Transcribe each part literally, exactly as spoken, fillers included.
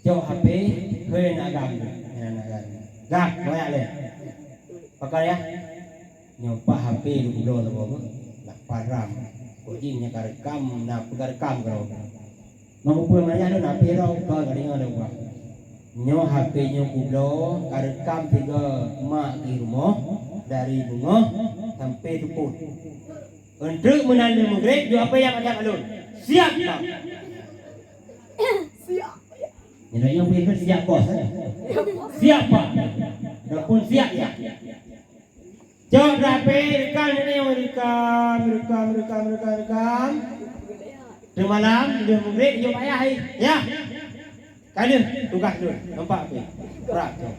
Cok H P, hei nak agam tu. Hei nak agam. Gam, royak lé. Pakai ya. Nyoe pat H P lôn bloe saboh beuh. Lapan RAM. Kok jih nyan ka rekam, na peue ka rekam keudroe. Meunyoe peue manyah lôn, H P droe, kon ka deungoe lôn bah. Nyoe H P nyoe kubloe, ka rekam tiga mak di rumoh, dari beungoh sampai teupot. Eunteuk meunan lheueh Maghrib, jaweueb H P nyang mantong lôn. Siap, Bang. Siap. Nyan nyoe pih siap, Bos, eh? Siap, Pak. Dah pun siap, ya. Cok H P, rekam nyoe, rekam, rekam, rekam, rekam, rekam. Teumalam, lheueh Maghrib, jaweueb ayah, eh. Ya. Ka lheueh tugaih lôn, nampak pih. Prak tu.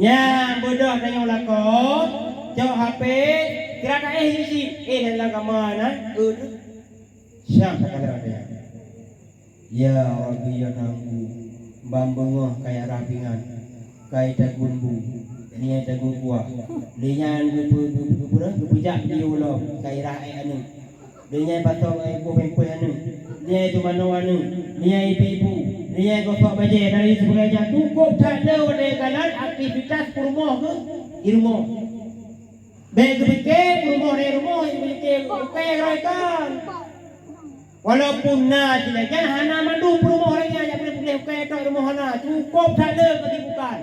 Nyan beudôh tanyoe lakoe, cok H P, kira taéh isi. Eh, dalam kama na, eh, tu. Siang takala dia. Ya Rabbi, ya Tuhanku, ban beungoh ka irah pingan, ka itagun bu, lé nyan itagun kuah. Lé nyan geupeu-, geupeu-, geupeujak biyeu lom, ka irah ék aneuk. Lé nyan pasoe boh pampers aneuk, lé nyan ipeumanö aneuk, lé nyan ibu-ibu, lé nyan gosok bajèe dan lain sebagainya. Cukôp that le watèe kalon aktivitas peurumoh geuh di rumoh. Bèk geupike peurumoh di rumoh, geupike ukèe keureukan. Walaupun na sila nyan hana mandum peurumoh lagèe nyan, jak peureulèe ukèe tok rumoh hana. Cukôp that le keusibukan.